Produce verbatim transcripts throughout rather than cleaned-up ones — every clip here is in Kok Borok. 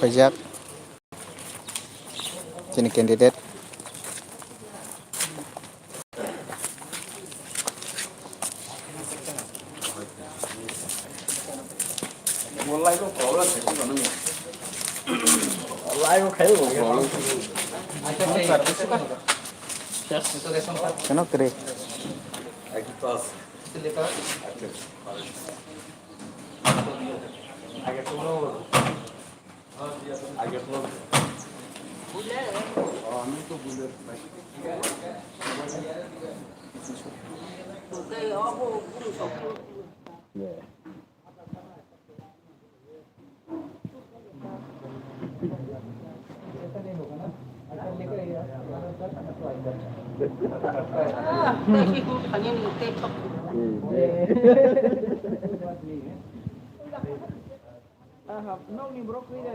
Paijak chini candidate. Keno kre. Aha, nokni borok kwrwi da.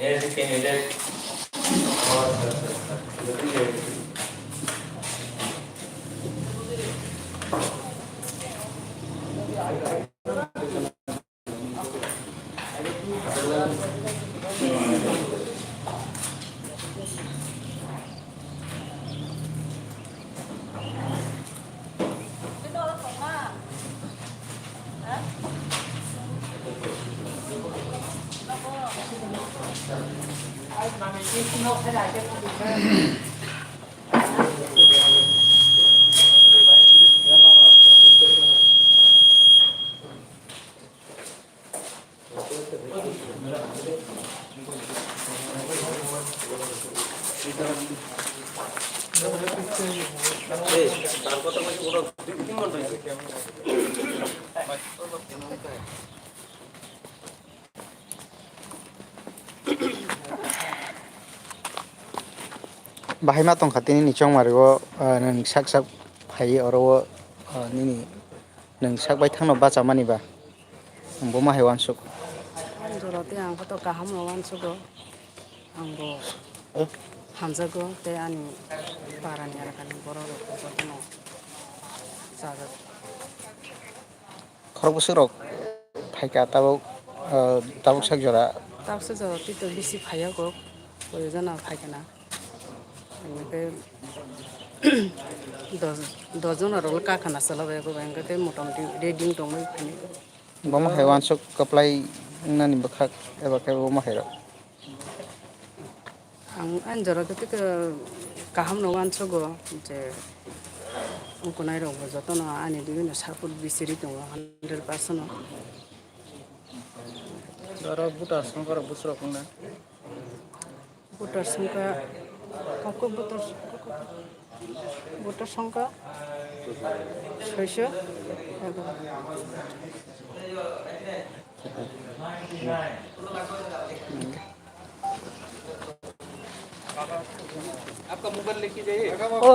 As a candidate. Bahai ma tongkha tini ni chongmari o, ah, nwng sak sak phai oro o, ah, nini nwng sak bai thangno bachamani ba? Ang bo ma hai uansuk. Ani jora tei ang khe to kaham no uansugo. Ang bo hamjago tei ani para ni elaka ni borok rok jotono chajak. Khorok bwswk rok phaikha tabuk, ah, tabuk sak jora. Tabuk sak jora tei to bisi phaiya kok, koi jona phaikha na. Hingke dos, dos jona rok kakha na chwla bai, bai hingke motamoti ready wng tongwi phani. Bo ma hai uansuk kwplai wngnani bwkhak eba khe bo ma hai rok. Ang ani jora khe tei kaham no uansugo je wngkha nai rok bo jotono ani bibinno support bisiri tongo hundred percent no. Oro voter songkha rok bwswk rok wngna. Voter songkha, kok voter, voter songkha soiso. आपका मोबाइल लेके जाइए। ओ।